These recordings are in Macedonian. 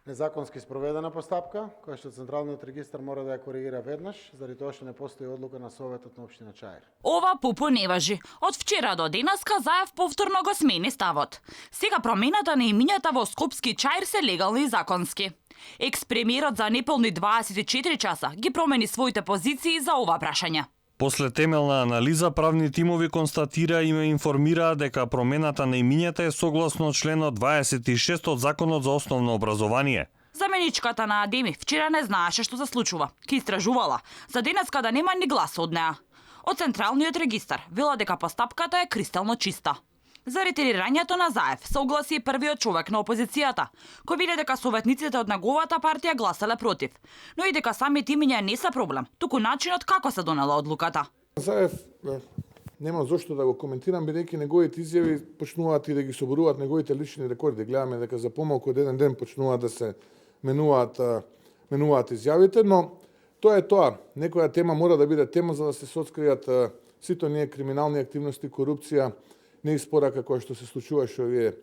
незаконски спроведена постапка, која што Централниот регистар мора да ја коригира веднаш, заради тоа што не постои одлука на Советот на општина Чаир. Ова пупу не важи. Од вчера до денеска Заев повторно го смени ставот. Сега промената на имињата во Скопски Чаир се легални и законски. Екс-премиерот за неполни 24 часа ги промени своите позиции за ова прашање. После темелна анализа, правни тимови констатира и ме информираа дека промената на имињата е согласно членот 26 од Законот за основно образование. Заменичката на Адеми вчера не знаеше што се случува. Ки истражувала. За денеска да нема ни глас од неа. Од Централниот регистар вела дека постапката е кристално чиста. За ретирирањето на Заев се огласи првиот човек на опозицијата, кој биде дека советниците од неговата партија гласале против, но и дека самите имиња не се проблем, туку начинот како се донела одлуката. Заев нема зошто да го коментирам, бидејќи неговите изјави почнуваат и да ги соборуваат неговите лични рекорди. Гледаме дека за помалку од еден ден почнуваат да се менуваат изјавите, но тоа е тоа. Некоја тема мора да биде тема за да се соскријат сите оние криминални активности, корупција, неиспорака која што се случуваше овие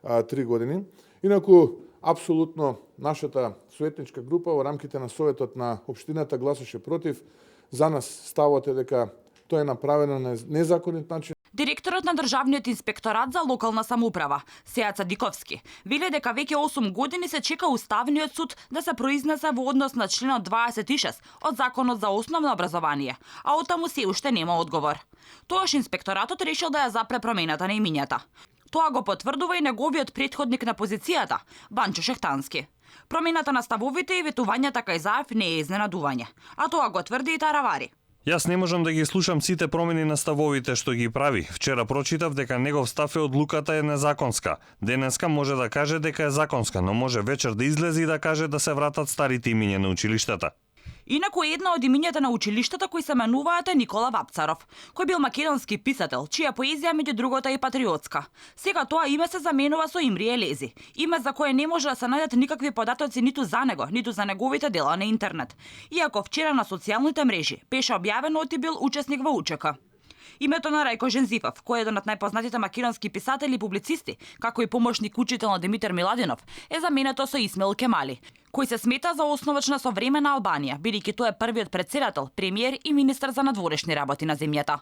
3 години. Инаку, апсолутно, нашата советничка група во рамките на Советот на општината гласаше против. За нас ставот е дека тоа е направено на незаконит начин. Директорот на Државниот инспекторат за локална самоуправа, Сејаца Диковски, вели дека веќе 8 години се чека Уставниот суд да се произнесе во однос на членот 26 од Законот за основно образование, а оттаму се уште нема одговор. Тоаш инспекторатот решил да ја запре промената на имињата. Тоа го потврдува и неговиот претходник на позицијата, Банчо Шехтански. Промената на ставовите и ветувањата кај Заев не е изненадување, а тоа го тврди и Таравари. Јас не можам да ги слушам сите промени на ставовите што ги прави. Вчера прочитав дека негов став е одлуката е незаконска. Денеска може да каже дека е законска, но може вечер да излезе и да каже да се вратат старите имиња на училиштата. Инаку една од имињата на училиштата кои се менуваат е Никола Вапцаров, кој бил македонски писател, чија поезија меѓу другото е и патриотска. Сега тоа име се заменува со Имрие Лези, име за кое не може да се најдат никакви податоци ниту за него, ниту за неговите дела на интернет. Иако вчера на социјалните мрежи беше објавено оти бил учесник во УЧК. Името на Рајко Жензифов, кој е еден од најпознатите македонски писатели и публицисти, како и помошник учител на Димитар Миладинов, е заменето со Исмаил Кемали, кој се смета за основач на современа Албанија, бидејќи тој е првиот претседател, премиер и министер за надворешни работи на земјата.